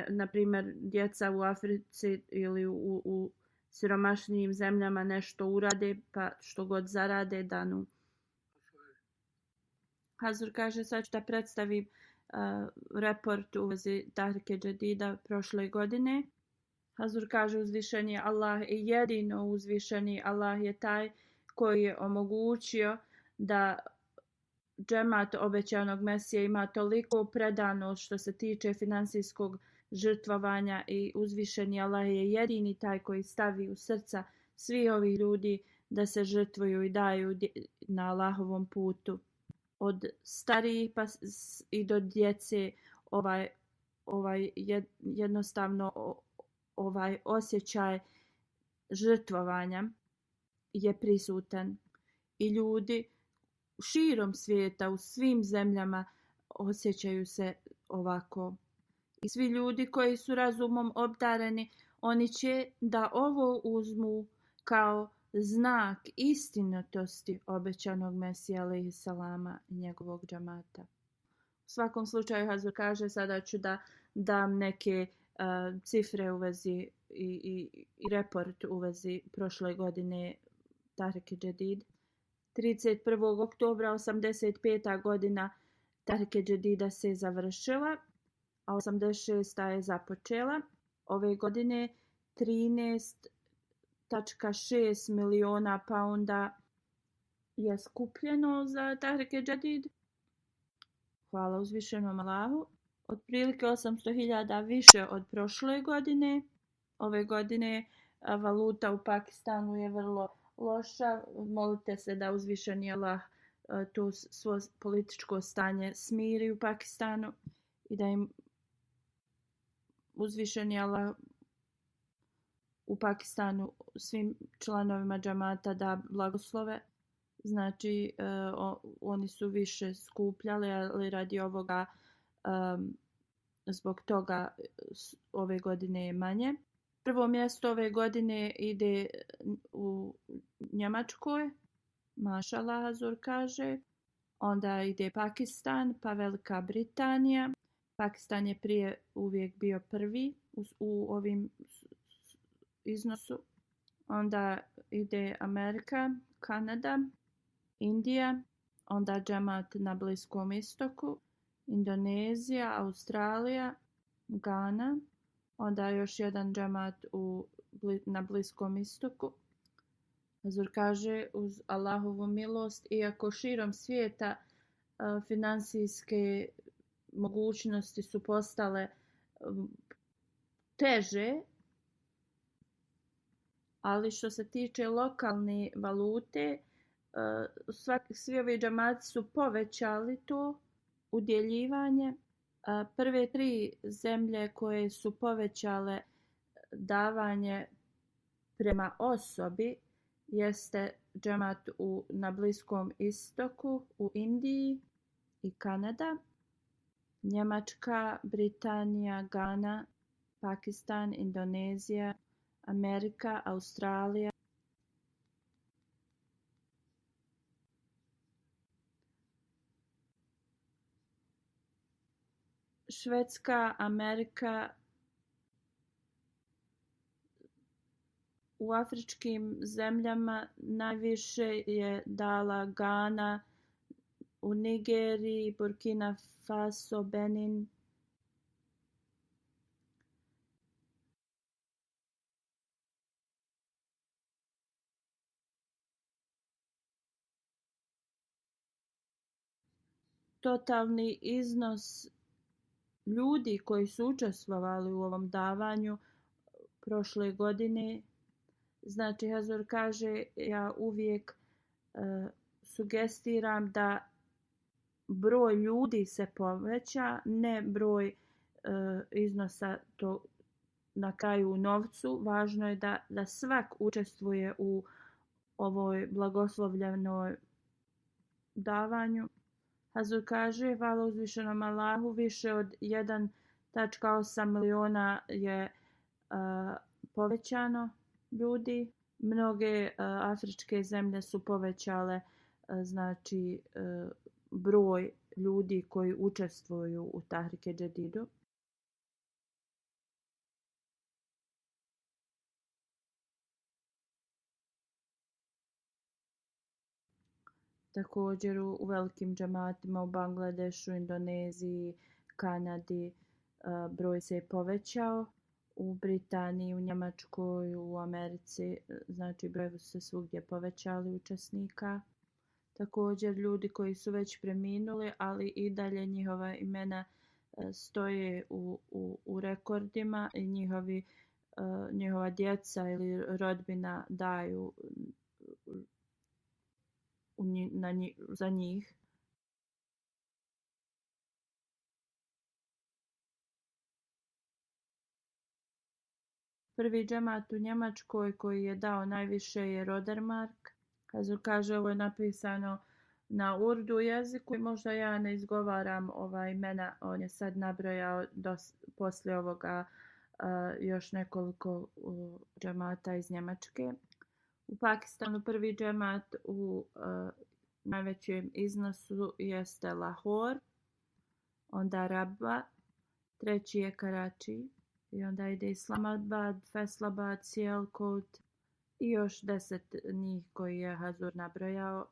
Na primjer, djeca u Africi ili u siromašnijim zemljama nešto urade, pa što god zarade danu. Hazur kaže sad ću da predstavim report u vezi Tahrik el-Jadida prošle godine. Hazur kaže uzvišeni Allah i jedino uzvišeni Allah je taj koji je omogućio da džemat obećanog Mesije ima toliko predanost što se tiče finansijskog žrtvovanja i uzvišeni Allah je jedini taj koji stavi u srca svih ovih ljudi da se žrtvuju i daju na Allahovom putu. Od starijih pa i do djece jednostavno ovaj osjećaj žrtvovanja je prisutan i ljudi širom svijeta u svim zemljama osjećaju se ovako. I svi ljudi koji su razumom obdareni, oni će da ovo uzmu kao znak istinitosti obećanog Mesija alejhi salama i njegovog džamata. U svakom slučaju Hazur kaže sada ću da dam neke cifre u vezi i report u vezi prošle godine Tahrik el-Jadid. 31. oktobra 85. godina Tahrik el-Jadida se završila, a 86. je započela. Ove godine 13,6 miliona pounda je skupljeno za Tahrik el-Jadid. Hvala uzvišenom Allahu. Otprilike 800.000 više od prošle godine. Ove godine valuta u Pakistanu je vrlo loša. Molite se da uzvišeni Allah to svo političko stanje smiri u Pakistanu i da im uzvišeni Allah u Pakistanu svim članovima džamata da blagoslove. Znači oni su više skupljali, ali radi ovoga zbog toga ove godine je manje. Prvo mjesto ove godine ide u Njemačkoj, mašallah Hazur kaže. Onda ide Pakistan, pa Velika Britanija. Pakistan je prije uvijek bio prvi u ovim iznosu. Onda ide Amerika, Kanada, Indija, onda džemat na Bliskom istoku, Indonezija, Australija, Gana, onda još jedan džemat na Bliskom istoku. Hazur kaže uz Allahovu milost, iako širom svijeta financijske mogućnosti su postale teže, ali što se tiče lokalne valute, svi ovi džamati su povećali to udjeljivanje. Prve 3 zemlje koje su povećale davanje prema osobi jeste džemat na Bliskom istoku, u Indiji i Kanada. Njemačka, Britanija, Gana, Pakistan, Indonezija, Amerika, Australija, Švedska, Amerika. U afričkim zemljama najviše je dala Gana, u Nigeriji, Burkina Faso, Benin. Totalni iznos ljudi koji su učestvovali u ovom davanju prošle godine, znači Hazur kaže, ja uvijek sugestiram da broj ljudi se poveća, ne broj iznosa to na kraju u novcu. Važno je da svak učestvuje u ovoj blagoslovljenoj davanju. Hazur kaže, hvala uzvišenom Allahu, više od 1,8 miliona je povećano ljudi. Mnoge afričke zemlje su povećale znači broj ljudi koji učestvuju u Tahrike Džedidu. Također u velikim džematima u Bangladešu, Indoneziji, Kanadi broj se je povećao. U Britaniji, u Njemačkoj, u Americi, znači broj su se svugdje povećali učesnika. Također ljudi koji su već preminuli, ali i dalje njihova imena stoje u rekordima i njihova djeca ili rodbina daju za njih. Prvi džemat u Njemačkoj koji je dao najviše je Rodermark. Hazur kaže, ovo je napisano na urdu jeziku i možda ja ne izgovaram ova imena. On je sad nabrojao poslije ovoga još nekoliko džemata iz Njemačke. U Pakistanu prvi džemat u najvećem iznosu jeste Lahore, onda Rabwa, treći je Karachi i onda ide Islamabad, Faisalabad, Sialkot i još 10 njih koji je Hazur nabrojao.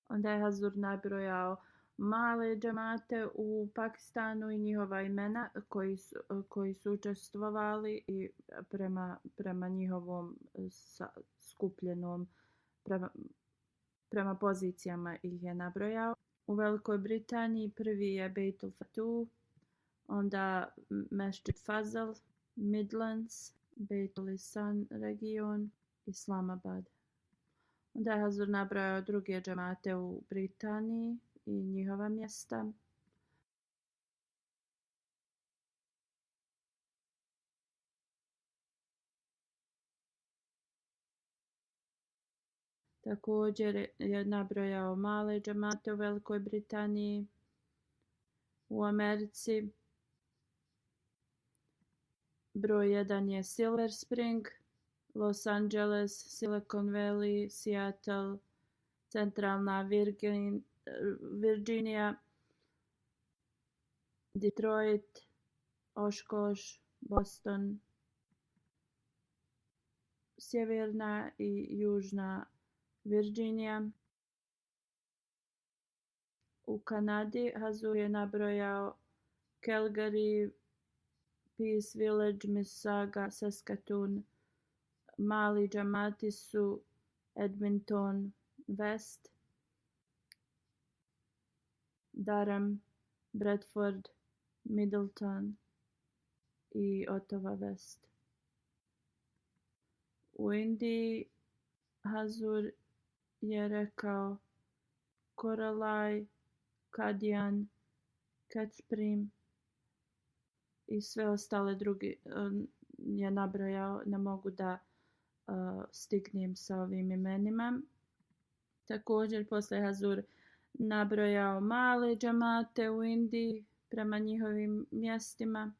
Onda je Hazur nabrojao male džemate u Pakistanu i njihova imena koji su učestvovali i prema njihovom skupljenom prema pozicijama ih je nabrojao. U Velikoj Britaniji prvi je Beitul Fatuh, onda Masjid Fazal, Midlands, Beitul Ihsan region, Islamabad. Onda je Hazur nabrojao druge džemate u Britaniji i njihova mjesta. Također je nabrojao male džemate u Velikoj Britaniji, u Americi. Broj 1 je Silver Spring, Los Angeles, Silicon Valley, Seattle, centralna Virginia, Detroit, Oshkosh, Boston, sjeverna i južna Virginia. U Kanadi Hazur je nabrojao Calgary, Peace Village, Mississauga, Saskatoon. Mali džemati su Edmonton West, Durham, Bradford, Middleton i Ottawa West. U Indiji Hazur je rekao Koralaj, Kadian, Ketsprim, i sve ostale drugi je nabrojao, ne mogu da stignem sa ovim imenima. Također posle Hazur nabrojao male džamate u Indiji prema njihovim mjestima.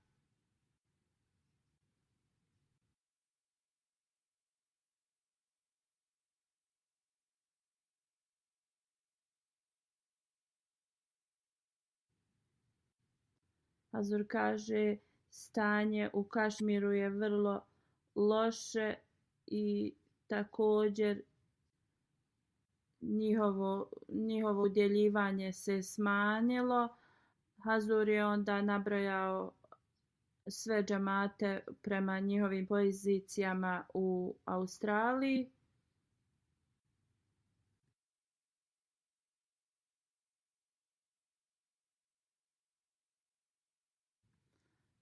Hazur kaže stanje u Kašmiru je vrlo loše i također njihovo udjeljivanje se smanjilo. Hazur je onda nabrojao sve džamate prema njihovim pozicijama u Australiji.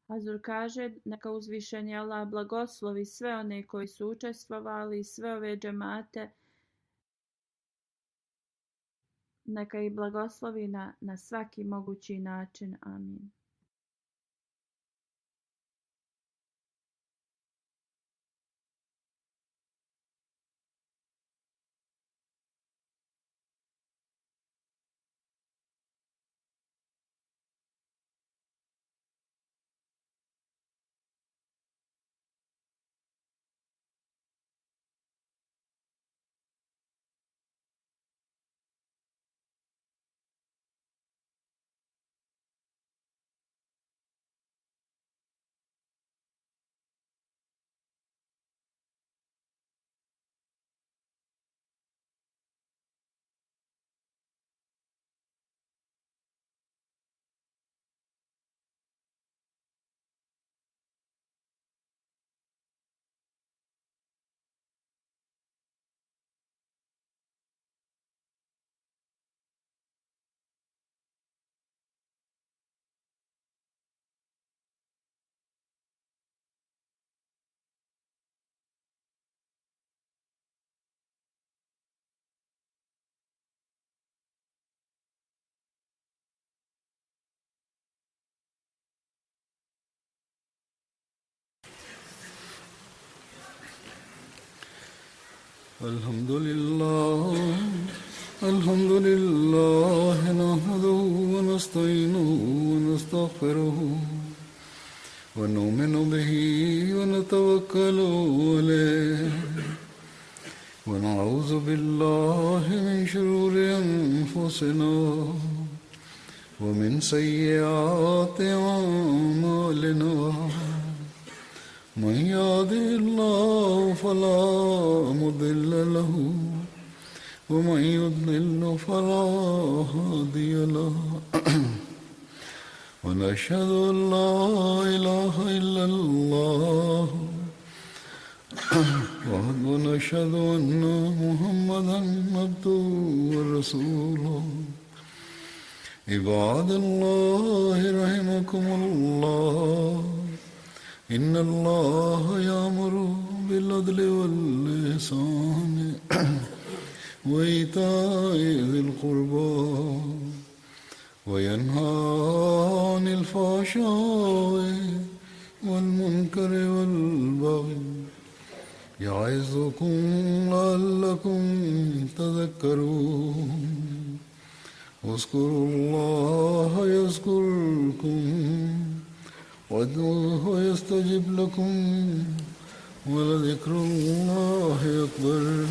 Hazur kaže, neka uzvišeni Allah blagoslovi sve one koji su učestvovali, sve ove džamate, neka ih blagoslovi na svaki mogući način. Amin. الحمد لله نحمده ونستعينه ونستغفره ونؤمن به ونتوكل عليه ونعوذ بالله من شرور أنفسنا ومن سيئات أعمالنا من يهده الله فلا مضل له ومن يضلل فلا هادي له ونشهد أن لا إله إلا الله ونشهد أن محمدا عبده ورسوله عباد الله رحمكم الله إن الله يأمر بالعدل والإحسان وإيتاء ذي القربى وينهى عن الفحشاء والمنكر والبغي يعظكم لعلكم تذكرون واذكروا الله يذكركم وادعوه يستجب لكم ولذكر الله أكبر